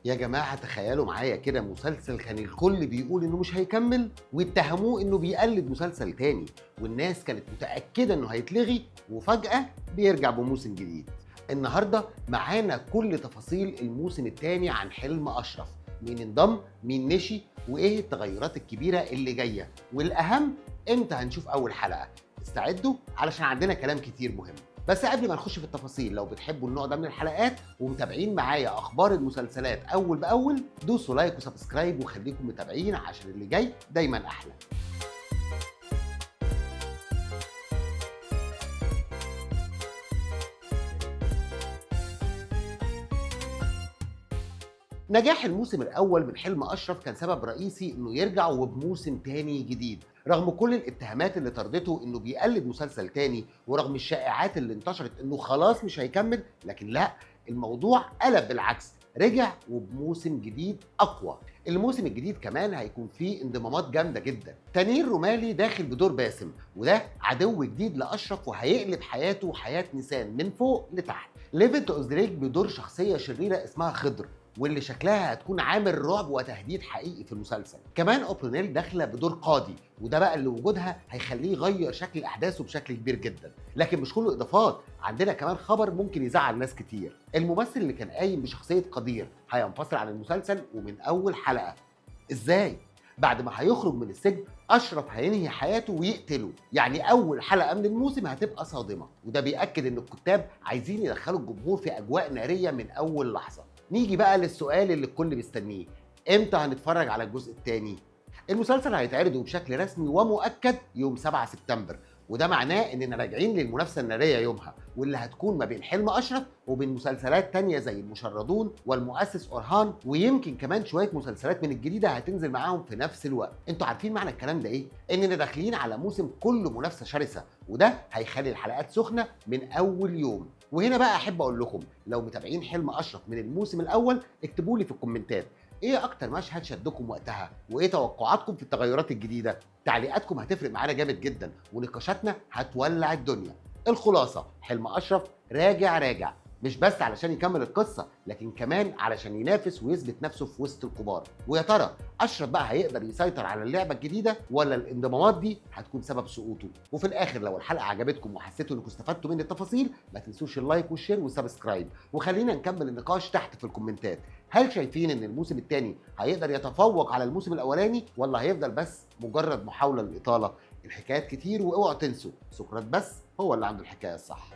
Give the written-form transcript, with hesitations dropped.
يا جماعة تخيلوا معايا كده مسلسل كان الكل بيقول انه مش هيكمل واتهموه انه بيقلد مسلسل تاني، والناس كانت متأكدة انه هيتلغي، وفجأة بيرجع بموسم جديد. النهاردة معانا كل تفاصيل الموسم التاني عن حلم أشرف، مين انضم، مين مشي، وايه التغيرات الكبيرة اللي جاية، والأهم امتى هنشوف أول حلقة. استعدوا علشان عندنا كلام كتير مهم. بس قبل ما نخش في التفاصيل، لو بتحبوا النوع ده من الحلقات ومتابعين معايا اخبار المسلسلات اول باول، دوسوا like و subscribe وخليكم متابعين عشان اللي جاي دايما احلى. نجاح الموسم الاول من حلم اشرف كان سبب رئيسي انه يرجع وبموسم تاني جديد، رغم كل الاتهامات اللي طردته انه بيقلد مسلسل تاني، ورغم الشائعات اللي انتشرت انه خلاص مش هيكمل، لكن لا، الموضوع قلب بالعكس، رجع وبموسم جديد اقوى. الموسم الجديد كمان هيكون فيه انضمامات جامدة جدا. تانير رومالي داخل بدور باسم، وده عدو جديد لاشرف وهيقلب حياته وحياه نيسان من فوق لتحت. ليفنت اوزدريك بدور شخصية شريرة اسمها خضر، واللي شكلها هتكون عامل رعب وتهديد حقيقي في المسلسل. كمان اوبرونيل داخله بدور قاضي، وده بقى اللي وجودها هيخليه يغير شكل احداثه بشكل كبير جدا. لكن مش كله اضافات، عندنا كمان خبر ممكن يزعل ناس كتير. الممثل اللي كان قايم بشخصية قدير هينفصل عن المسلسل ومن اول حلقة. ازاي؟ بعد ما هيخرج من السجن اشرف هينهي حياته ويقتله، يعني اول حلقة من الموسم هتبقى صادمه، وده بيأكد ان الكتاب عايزين يدخلوا الجمهور في اجواء نارية من اول لحظة. نيجي بقى للسؤال اللي الكل مستنيه، امتى هنتفرج على الجزء الثاني؟ المسلسل هيتعرض بشكل رسمي ومؤكد يوم 7 سبتمبر، وده معناه اننا راجعين للمنافسة النارية يومها، واللي هتكون ما بين حلم اشرف وبين مسلسلات تانية زي المشردون والمؤسس اورهان، ويمكن كمان شوية مسلسلات من الجديدة هتنزل معاهم في نفس الوقت. انتوا عارفين معنى الكلام ده ايه؟ اننا داخلين على موسم كله منافسه شرسة، وده هيخلي الحلقات سخنة من اول يوم. وهنا بقى احب اقول لكم، لو متابعين حلم اشرف من الموسم الاول اكتبوا لي في الكومنتات ايه اكتر مشهد شدكم وقتها، وايه توقعاتكم في التغيرات الجديدة. تعليقاتكم هتفرق معانا جامد جدا، ونقاشاتنا هتولع الدنيا. الخلاصة، حلم اشرف راجع راجع، مش بس علشان يكمل القصة، لكن كمان علشان ينافس ويثبت نفسه في وسط الكبار. ويا ترى اشرف بقى هيقدر يسيطر على اللعبة الجديدة، ولا الانضمامات دي هتكون سبب سقوطه؟ وفي الاخر لو الحلقة عجبتكم وحسيتوا انكم استفدتوا من التفاصيل، ما تنسوش ال like وال share وال subscribe، وخلينا نكمل النقاش تحت في الكومنتات. هل شايفين ان الموسم الثاني هيقدر يتفوق على الموسم الاولاني، ولا هيفضل بس مجرد محاولة للاطاله؟ الحكايات كتير، واوعوا تنسوا سقراط بس هو اللي عنده الحكاية الصح.